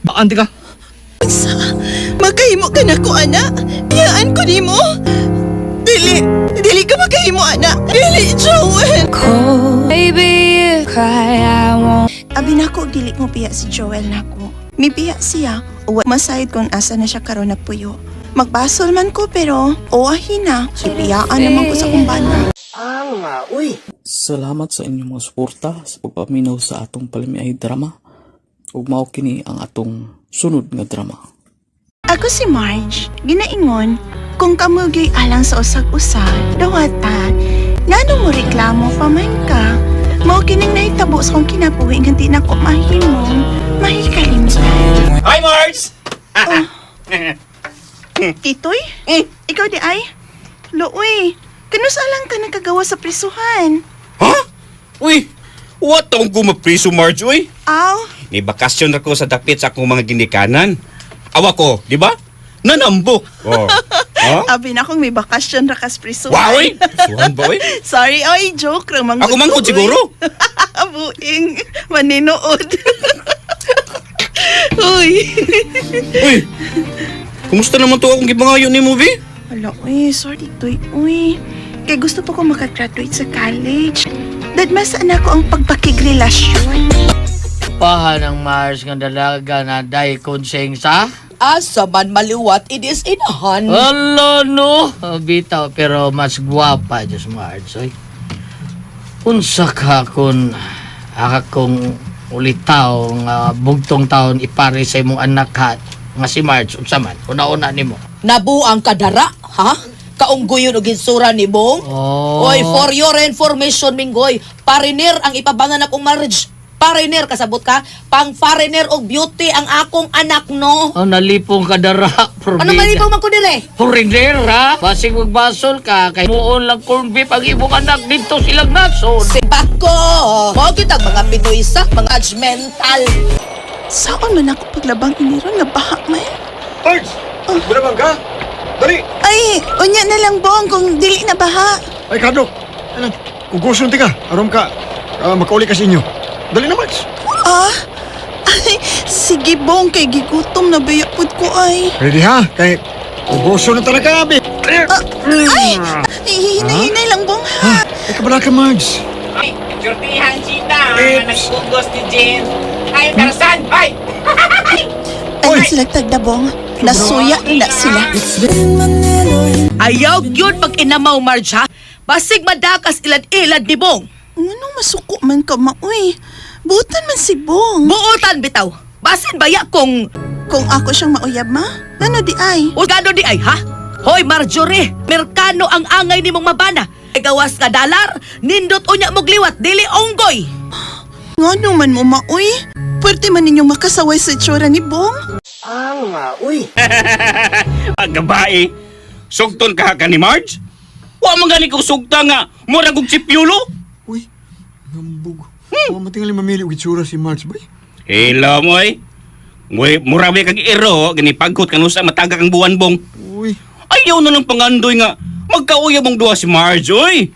Baan ti ka. Unsa? Magkahimo ka na ko, ana. Biyaan ko nimo. Dili, dili ka magkahimo, ana. Dili, Joel. Baby, you cry, I won't. Abi nako, dili mo biya si Joel nako. Mibiya siya. Uwa, masayod kung asa na siya karon nagpuyo. Magbasol man ko pero oahin na. Ibiyaan naman ko sa kumbana. Ang uy. Salamat sa inyong mga suporta sa pagpaminaw sa atong palamiay drama. Ug mao kini ang atong sunod nga drama. Ako si Marge, ginaingon, kung kamugay alang sa usag-usa, dawata, ngano mo reklamo pa man ka? Mao kining nahitabo sa kong kinabuhi nga di na ko mahimong mahikalimtan. Hi, Marge. Titoy? Ikaw di ay? Looy, kanusa lang ka nakagawa sa prisuhan? Ha? Uy, what taong gumapriso, Marge, uy? Aw, Ni bakasyon ako sa dapit sa akong mga ginikanan. Awa ko, di ba? Nanambok. Oh. Ha? abi na akong may bakasyon ra kas prisuhan. Wow, uy. Prisuhan ba, uy? Sorry, oy, joke ra manggod. Ako manggod ko, uy. siguro. Buing, maninood. Uy. Uy. Kumusta naman to akong gibangayon ni movie? Hala, uy, sorry, Toy. Uy, kay gusto pa ko makagraduate sa college. Dadmasaan ako ang pagpakigrelasyon. Pahan ang Mars nga dalaga na day konsengsa. Asa man maliwat, it is inahan. Hala no! Oh, Bitaw, pero mas gwapa Diyos Mars. Oy. Unsa ka kun akong ulitaw nga bugtong taon ipare sa imong anak ha nga si Marge unsa man una-una nimo. Nabuang kadara, ha? Kaungguyon og ginsura ni Bong? Oh. Oy, for your information, Minggoy, pariner ang ipabangan akong marriage. Pariner, kasabot ka? Pang foreigner og beauty ang akong anak, no? Oh, nalipong kadara. Ano malipong man ko dire? Foreigner ha? Basig magbasol ka kay muon lang corned beef ang imong anak dito silang nasod. Sibako! Mao kitag mga Pinoy sa mga judgmental. Saan man ako paglabang iniron nga baha man? Marge! Wala bang ka? Dali! Ay, unya na lang, Bong, kung dili na baha. Ay, kadlok. Ano? Kuguson ti ka. Aron ka. Makauli ka sa inyo. Dali na, Marge. Ah, ay, sige, Bong, kay gigutom na bayapod ko ay. Ready ha? Kay kuguson na talaga, abi. Ay, hinay-hinay lang, Bong, ha? Ay, kabala ka, Marge. Ay, surtihan sita. Nagpugos ni Jen. Ay, Tarzan! Ay! Ay, sila tagda, Bong. Nasuya na sila. Ayaw gyud pag inamaw, Marge, ha? Basig madakas ilad-ilad ni Bong. Anong masuko man ka, maoy? Butan man si Bong. Buotan bitaw. Basin baya kung Kung ako siyang mauyab, ma? Ano di ay? O gano di ay, ha? Hoy, Marjorie, merkano ang angay ni mong mabana. Ay gawas nga dalar, nindot unya mogliwat, dili onggoy. Ngano man mo, maoy? Pwerte man ninyong makasaway sa itsura ni Bong. Ang gabae, sugton ka ka ni Marge? Wa man gani kong sugta nga, mura kong sipyulo. Uy, ngambog. Wa matingali mamili og itsura si Marge, bay. Hello mo ay. Mura mura ba kag iro, gani pagkot kanusa matagak ang buwan bong. Uy, Ayaw na lang pangandoy nga, magkauya mong duha si Marge, oy.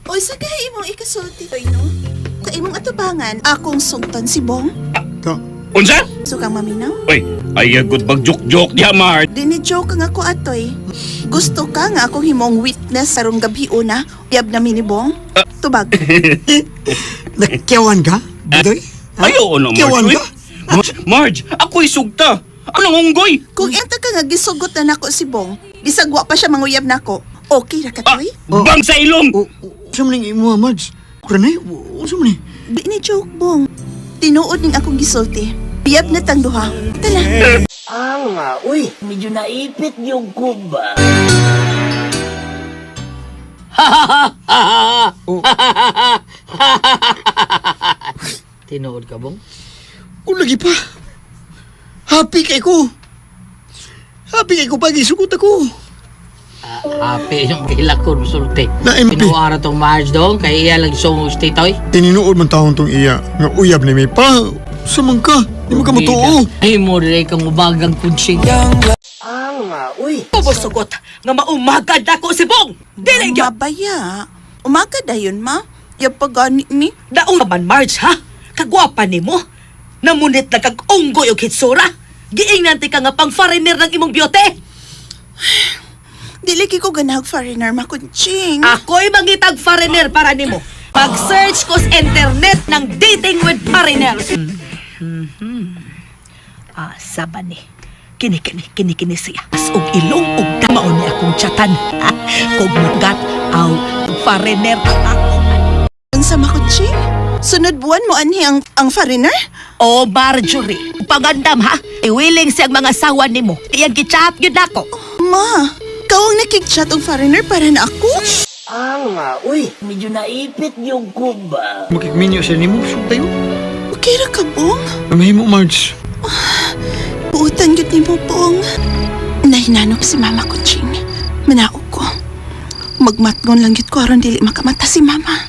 Oy, sa kaya imong ikasulti, toy, no? Sa imong atubangan, akong sugton si Bong. ta. Unsa? So kang maminaw? Oy, ayaw gud pag-joke-joke diha, Marge. Dini joke nga ako atoy. Gusto ka nga akong himong witness sarong gabi una, uyab na ni Bong? Tubag. Nakyawan ka, Budoy? Ha? Ayaw na, Marge. Kyawan oy. ka? Marge, Marge, ako'y sugta. Anong unggoy? Kung enta ka nga gisugot na nako si Bong, bisag wa pa siya manguyab nako. Okay ra ka toy? Oh. Bang sa ilong! O, unsa man ning imo, Marge? Kuranay, unsa man ni? Di ni joke, Bong. Tinuod ning akong gisulti. Uyab na tang duha. Tala. Uy, medyo naipit yung kuba. Tinuod ka, Bong? O, lagi pa. Happy kay ko. Happy kay ko pag isugot ako. Happy yung hilakon sulti. Na, MP. Tinuara tong Marge dong, kay iya lang sungog titoy. Tininuod man taon tong iya nga uyab ni may pa. Samang ka, di mo ka matuo. Ay mo rin kang umagang kunsing. Kubusugot nga maumagad ako si Bong. Dili gyud. Mabaya. Umaga dayon, ma. Yab pa gani ni. Daong man Marge, ha? Kagwapa nimo. Namunit na kag unggoy og hitsura. Giingnan ti ka nga pang foreigner ng imong biyote. Dili ko ganahag foreigner, ma kunching. Ako'y mangitag foreigner para nimo. Pag-search ko sa internet ng dating with foreigners. Ah, saba ni. Kini kini kini kini siya. As og ilong og tamaon ni akong chatan. Kog mugat aw foreigner ang ako. Unsa ma kunching? Sunod buwan mo anhi ang foreigner? O Marjorie, pagandam ha. Iwiling siyang mga sawa nimo. Iyang gichat gyud nako. Ma, kau ang nakig-chat og foreigner para na ako? Uy, medyo naipit yung kuba. Makikminyo siya nimo, sugta yun. Okay ra ka, Bong? Mahimo, Marge. Buutan gyud nimo, Bong. Nahinanok si Mama Kuching. Manaog ko. Magmatgon lang gyud ko aron dili makamata si Mama.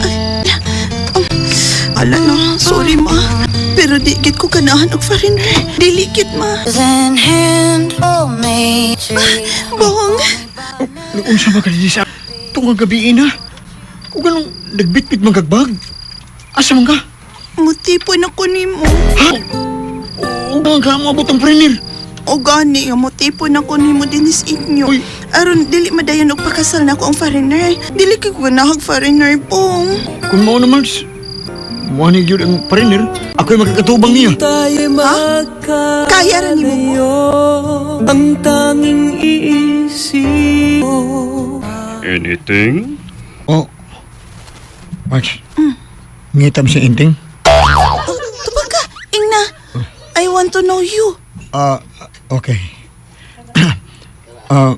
Ay, ala no, sorry ma. Pero di gid ko ganahan og foreigner. Dili gid ma. Bong, Unsa ba ka sa tungkol gabi na? Kung ganong nagbitbit man kagbag. Asa man ka? mutipon ako nimo. Ha? O man ka mo abot ang prenir. O gani nga motipon ako nimo dinis inyo. Uy. Aron dili madayon og pakasal nako ang foreigner. Dili kay ko ganahag foreigner, Bong. Kung mao na Marge, mo ni gyud ang prenir, ako'y makakatubang niya. Ha? Kaya ra nimo mo. Anything? Oh. Marge. Ngitam si Inting. Tubag ka, Ingna. I want to know you. Ah, okay. Ah,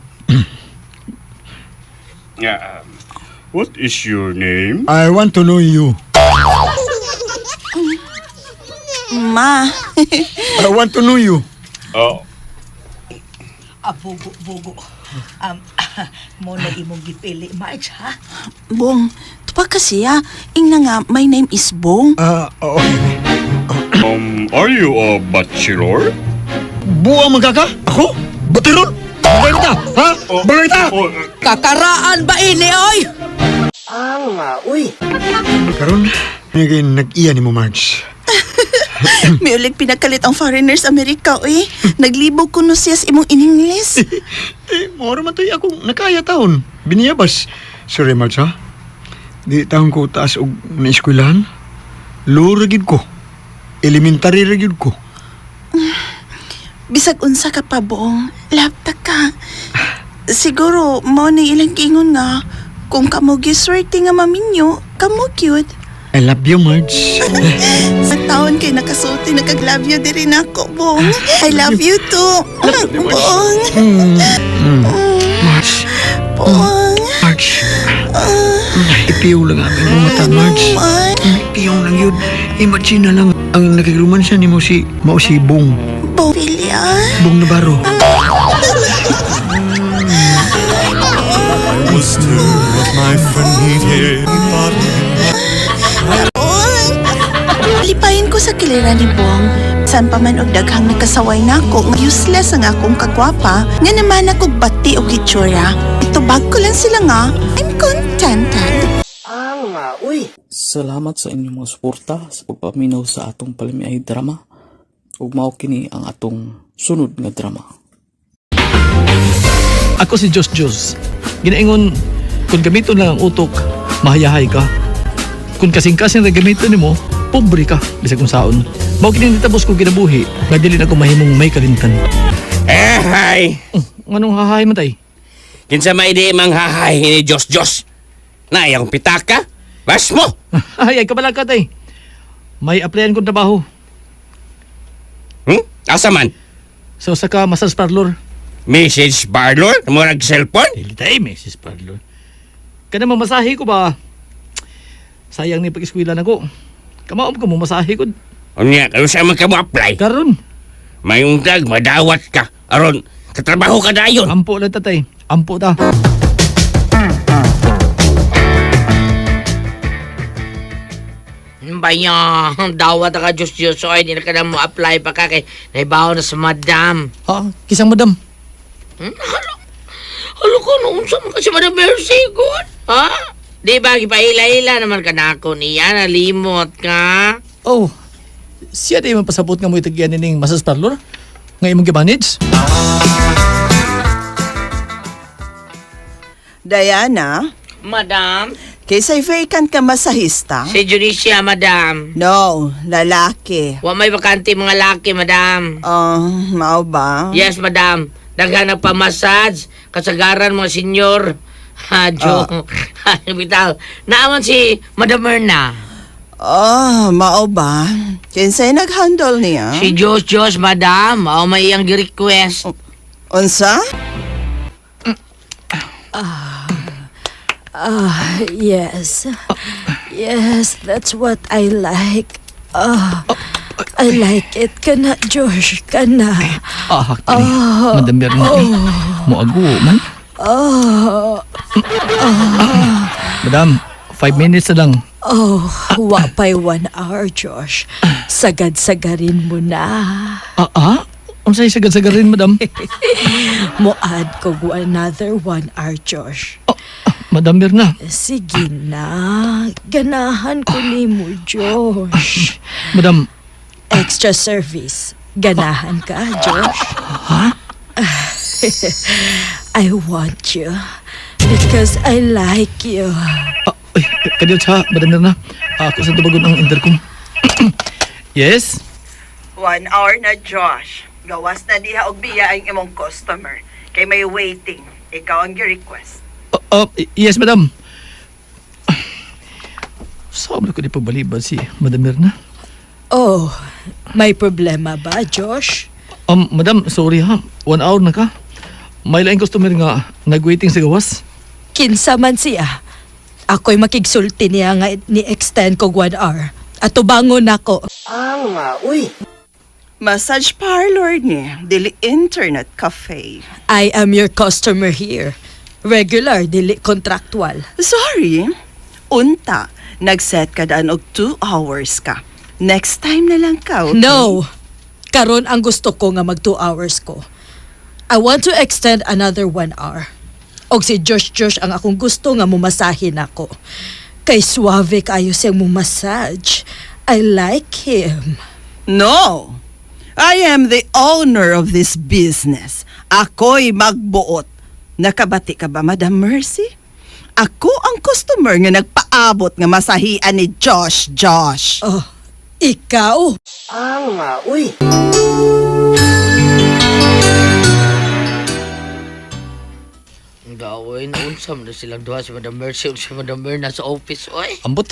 Yeah. What is your name? I want to know you. Ma. I want to know you. Oh, Ah, bugo, bugo. Mo na imong gipili, Marge, ha? Bong, tubag ka siya. Ingna nga, my name is Bong. Ah, okay. Are you a bachelor? Buang man ka ka? Ako? Batiron? Bagay ta! Ha? Bagay ta! Kakaraan ba ini, oy? Uy. Karon, naging nag-iya ni mo, Marge. Miulig pinakalit ang foreigners Amerika, uy. Naglibog ko no siya sa imong in-English. Eh, mora man to'y akong nakaya taon. Biniyabas. Sorry, Marge, ha? Di taon ko taas og naeskwelahan. Low ra gyud ko. Elementary ra gyud ko. Bisag unsa ka pa buong, lapta ka. Siguro, mao ni ilang giingon nga, kung kamo giswerte nga maminyo, kamo cute. I love you, Marge. Sa taon kay nakasulti, nakaglove you diri nako, Bong. I love you too. Bong. Marge. Bong. Marge. Ipiyaw lang ang imong mata, Marge. Ipiyaw lang yun. Imagine na lang ang nakigrumansa ni mo si mao si Bong. Bong Pilya. Bong Navarro. Was two of my friend here. Lipayin ko sa kiliran ni Bong. San pa man og daghang nakasaway nako, nga useless ang akong kagwapa, nga naman akong bati og hitsura. Itubag ko lang sila nga, I'm contented. Uy. Salamat sa inyong mga suporta sa pagpaminaw sa atong palamiay drama. Ug mao kini ang atong sunod nga drama. Ako si Jos Jos. Ginaingon, kung gamiton lang ang utok, mahayahay ka. Kung kasing-kasing ra gamiton nimo, pobre ka bisag kung saon. Mao kini nitabos ko kinabuhi, nga dili na ko mahimong may kalintan. Eh, hay! Nganong hahay man tay? Kinsa may di mang hahay ni Diyos Diyos. Naay akong pitaka. Bas mo! Ay, ay kabala ka tay. May applyan kong trabaho. Asa man? Sa usa ka massage parlor. Message parlor? Murag cellphone? Dili tay, message parlor. Kana mamasahe ko ba? Sayang ni pag-eskwela nako. Kamaom ko mo masahe ko. Unya, karon sa man ka mo apply? Karon. Mayong dag, madawat ka. Aron, katrabaho ka dayon. Ampo lang tatay. Ampo ta. Baya, dawat ka Diyos Diyos oy, di na ka na mo apply pa ka kay naibaw na sa madam. Ha? Kisang madam? Halo, halo ko no unsa man kasi Madam Mercy good? Ha? Di ba gipaila-ila naman ka nako niya nalimot ka? Oh, siya di man pasabot nga mo itagyan ning massage parlor? Nga imong gimanage? Diana, Madam, kaysa'y vacant ka masahista? si Junicia, madam. No, lalaki. Wa may bakante mga laki, madam. Oh, mao ba? Yes, madam. Daghan nagpa-massage, kasagaran mga senyor. Ha, Jo. Bitaw. Naaman si Madam Erna. Oh, mao ba? Kinsay nag-handle niya? Si Diyos Diyos, madam. Mao may iyang gi-request. Unsa? Ah, yes. Yes, that's what I like. Ah, I like it. Kana, Josh, kana. Ah, hakti ni. Madam Berna. Oh. Moago man. Oh, Madam, 5 minutes na lang. oh, wa pa'y 1 hour, Josh. Sagad-sagarin mo na. Ah, ah? Unsay sagad-sagarin, madam? Mo-add ko another 1 hour, Josh. Madam Berna. Sige na. Ganahan ko nimo, Josh. Madam, Extra service. Ganahan ka, Josh? Ha? I want you because I like you. Ay, kadiyot sa, Madam Mirna. Ako sa tubagon ang intercom. Yes? 1 hour na, Josh. Gawas na diha og biya ang imong customer. Kay may waiting. Ikaw ang gi-request. Yes, madam. Sabi ko di pagbalibad si Madam Mirna. Oh, may problema ba, Josh? Madam, sorry ha. 1 hour na ka. May laing customer nga nag-waiting sa gawas. Kinsa man siya. Ako'y makigsulti niya nga ni-extend kog 1 hour. Atubangon nako. Uy. Massage parlor ni, dili internet cafe. I am your customer here. Regular, dili contractual. Sorry. Unta, nag-set ka daan og 2 hours ka. Next time na lang ka, okay? No! Karon ang gusto ko nga mag 2 hours ko. I want to extend another 1 hour. Og si Josh Josh ang akong gusto nga mumasahin ako. Kay suave kayo siyang mumassage. I like him. No. I am the owner of this business. Ako'y magbuot. Nakabati ka ba, Madam Mercy? Ako ang customer nga nagpaabot nga masahian ni Josh Josh. Oh, ikaw? Ang uy. Gawin, unsam na silang duha si Madam Mercy ug si Madam Myrna sa office, oy. Ambot.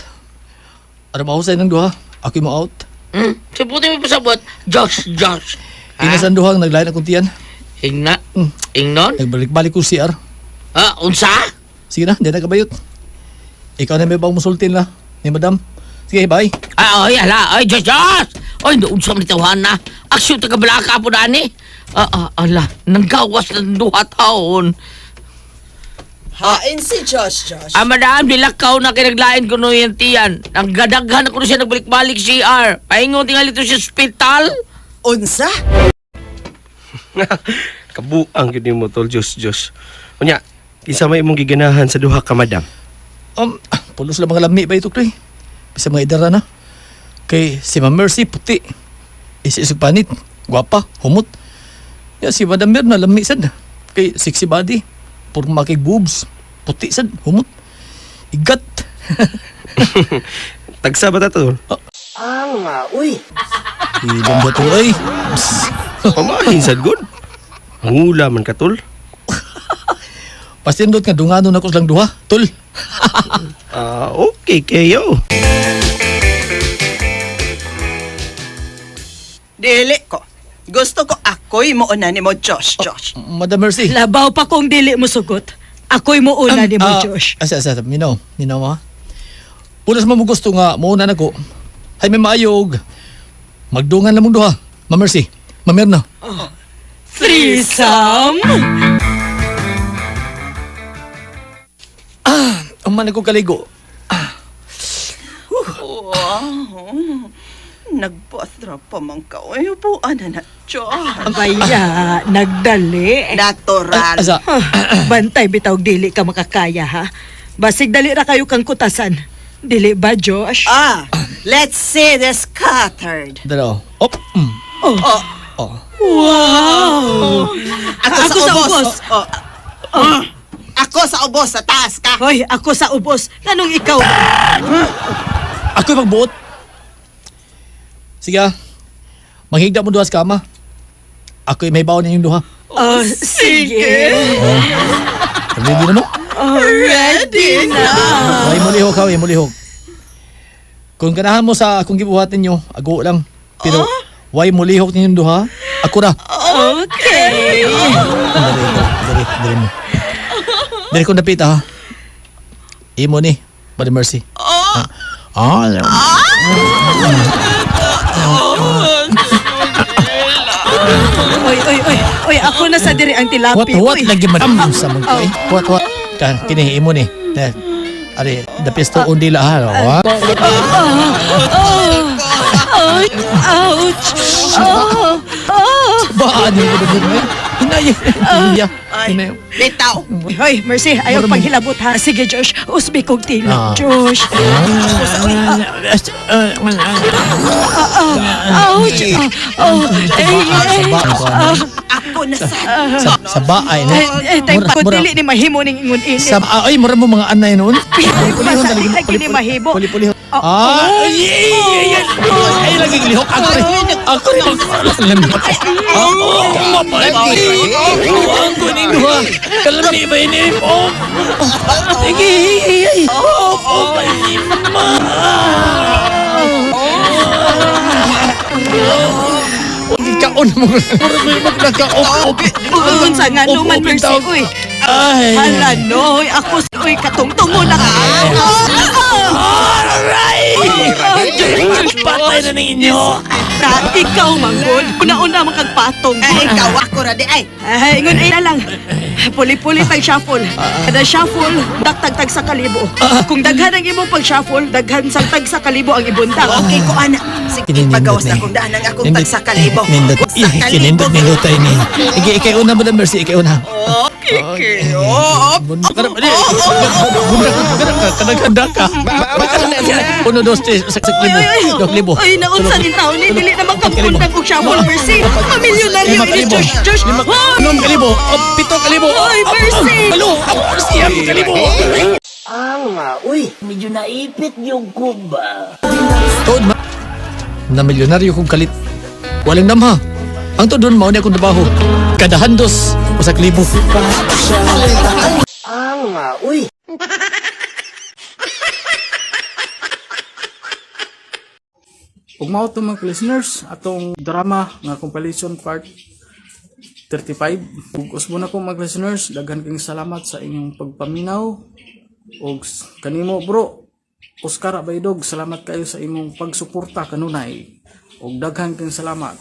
Ano mahusay ng duha? Ako'y mo out. Sa puti mo pasabot, Josh, Josh. Kinasan duha ang naglain akong tiyan. Hingna? Ingnon? Nagbalik-balik ko CR. Ah, unsa? Sige na, di na kabayot. Ikaw na may bang musultin la ni madam. Sige, bye. Ah, oy, ala, oy, Josh, Josh! Oy, unsa man tawhan na. Aksyon ta kabalaka po dani. Ah, ah, ala, nanggawas na duha taon. Hain si Josh Josh. Ah, madam, dilakaw na kinaglain ko no yung tiyan. Ang gadaghan ko na siya nagbalik-balik CR. Paingon tingali to sa ospital. Unsa? Kabuang gyud nimo tol, Diyos Diyos. Unya, kinsa may imong giganahan sa duha ka madam? Pulos lang mga lami ba ito, Clay? Bisa mga idara na. Kay si Ma'am Mercy, puti. Isa-isog panit. Gwapa, humot. Ya, si Madam Mirna, lami sad. Kay sexy body. Purma kay boobs. Puti sad, humot. Igat. Tagsa ba ta tol? Ang uy. Ibang ba to, ay? Pamahin sad gud. Mangula man ka tol. Pasindot nga dungano na ko silang duha, tol. Ah, okay kayo. Dili ko. Gusto ko ako'y muuna ni mo Josh Josh. Madam Mercy. Labaw pa kung dili mo sugot. Ako'y muuna ni mo, Josh. Asa, asa, asa. Minaw, minaw ha. Pulos mo mo gusto nga, muuna na ko. Hay may maayog. Magdungan lang mong duha. Ma'am Mercy, Ma'am Mirna. Threesome? Ah, uman ako kaligo. Wow. Nagbathra pa man ka. Uy, upuan na na, Josh. Baya, nagdali. Natural. Asa? Bantay bitaw dili ka makakaya ha. Basig dali ra kayo kang kutasan. Dili ba, Josh? Ah, let's see this cuttered. Dalaw. Op. Mm. Oh. Oh. Oh. Wow! Ako, Ako sa sa ubos. ubos. Oh. Ah. Ako sa ubos, sa taas ka. Hoy, ako sa ubos. Nganong ikaw? Ako'y magbuot. Sige ah. Manghigda mo duha sa kama. Ako'y may baon ninyong duha. Oh, sige. Oh. Ready na mo? Ready na. Ay, mulihok ha, ay mulihok. Kung ganahan mo sa akong gibuhat ninyo, ago lang. Pero, why mulihok ninyong duha? Ako ra. Okay. Dali, dali, dali mo. Dali kong dapit ha. Imo ni, Body Mercy. Ah. Ah. Oy, oy, oy. Oy, ako na sa diri ang What, tilapi. what Oy. lagi man sa mga kay? What, what? Ka, kini imo ni. Ari, the pisto undi la ha. Wa. Oh, oh, ouch. Oh, oh. Ba, ano ko ba? Hinay. Hinaya. Hinay. Bitaw. Hoy, Mercy, ayaw paghilabot ha. Sige, Josh. Usbi kong Ah. tilak, Josh. Ouch. Oh, eh, eh. Sa Ako na sa... sa sa baay na. Eh, eh, tay, Mura- kung dili ni mahimo ning ingon ini. Sa ay mura mo mga anay noon. Basta di lagi ni mahimo. Puli-puli. Ah, ay, ay, ay, ay, ay, lagi gilihok. Ako rin. Ako rin. Ako, mapalagi. Ang kuning duha. Kalami ba ini? Oh, sige, ay, ay. Oh, oh, ma. Kaon mo. Mura mo magnakaop. Unsa nga no man, Mercy, uy. Ay. Hala, no. Ako, uy, katungtungo na ka. Aray! Patay na ninyo. Ta, ikaw manggod. Una-una man kag patong. Ay, ikaw ako ra di ay. Ay, ingon ay na lang. Puli-puli tag shuffle. Kada shuffle, daktag tag sa kalibo. Kung daghan ang imong pag-shuffle, daghan sang tag sa kalibo ang ibundang. Okay ko ana. Sige, Kinindot pagawas ni. na kong daan ang akong tag sa kalibo. Nindot. Sa kalibo. Kinindot ni Lutay ni. Iki, ikay una mo na, Mercy. Ikay una. Okay. Oh, Bundok ka na. Bundok ka na. Kanaghanda ka. Uno, dos, tres, sak, sak, libo. Dok, libo. Ay, naunsa ni taon ni dili naman kampundang og shuffle, Mercy. Pamilyonaryo Lima ini kalibo. Josh, Josh. Lima, Hoy! Unom kalibo. Oh, pito kalibo. Ay, Mercy! Walo. Oh, Mercy, ang kalibo. Ah, uy, medyo naipit yung kuba. Tuod ma. Na milyonaryo kong kalit. Walang damha. Ang tuod mao ni akong trabaho. Kada handos, usak libo. Ah, uy. Ug mao to mga listeners atong drama nga compilation part 35. Ug usbo na ko mga listeners, daghan kayong salamat sa inyong pagpaminaw. Ug kanimo bro, Oscar Abaydog, salamat kayo sa imong pagsuporta kanunay. Ug daghan kayong salamat.